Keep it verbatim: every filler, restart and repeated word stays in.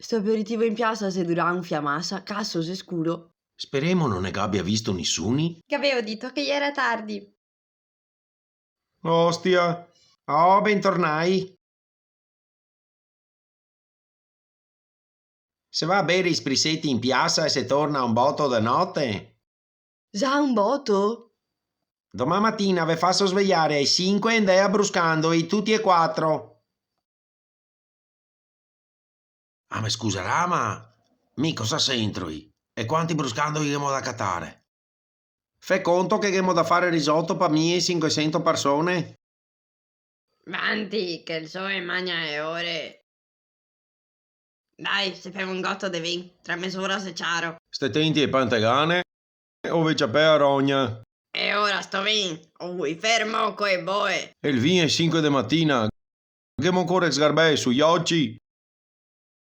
Sto aperitivo in piasa xe durà un fià masa, caso xe scuro. Speremo no ne gabia visto nisuni. Gavevo dito che iera tardi. Ostia. Oh, bentornai. Se va a bere i spriseti in piasa e se torna a un boto de note? Za un boto? Doman matina ve faso svegliare ai sinque e ndè a bruscandoi tuti e quatro. Ah, me scusarà, ma mi cosa sentroi? E quanti bruscandoi ghemo da catare? Fe conto che ghemo da fare risoto pa mie e sinquesento parsone. Vanti, che el sole magna e ore. Dai, se femo un goto de vin, tra mesora xe ciaro. Ste tenti e pantegane, o ve ciapè a rogna. E ora sto vin, o vui fermo co e boe. E el vin e sinque de matina, ghemo ancora e sgarbee sui oci.